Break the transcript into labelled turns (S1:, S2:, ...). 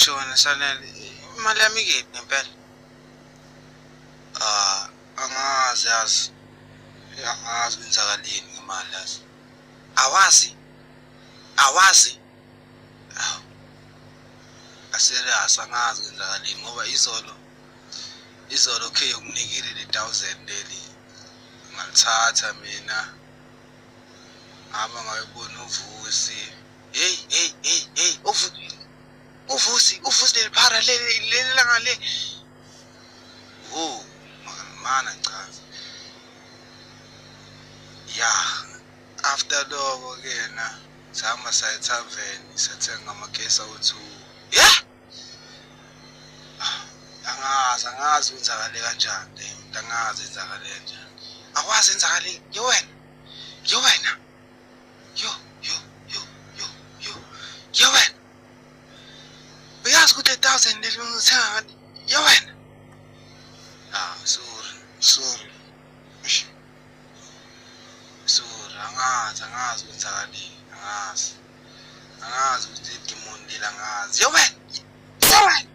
S1: Awusho wena Sanele, imali yami ikephi ngempela? Ah, angazi yazi. Angazi kwenzakaleni ngemali yazi. Awazi? Awazi? Awu. Aserious angazi kwenzakaleni ngoba izolo izolo okay ukunikile le 1000 leli ngalithatha mina ngaba ngayobona uVusi. Hey hey hey hey uVusi uVusi leli phara leli leli langa le. Wo mana ngichaza. Ya after lokho ke na sahamba saya ethaveni sathenga amakesi awu-2. Yeah! Angazi angazi kwenzakale kanjani le nto angazi yenzakale kanjani. Akwazi yenzakale ye wena ye wena yo yo yo yo yo ye wena uyazi ukuthi le 1000 leli ngithenga ngani ye wena. Ah sorry sorry. Eish. Sorry angazi angazi kwenzakaleni angazi. Angazi ukuthi idimoni leli angazi. Ye wena ye wena.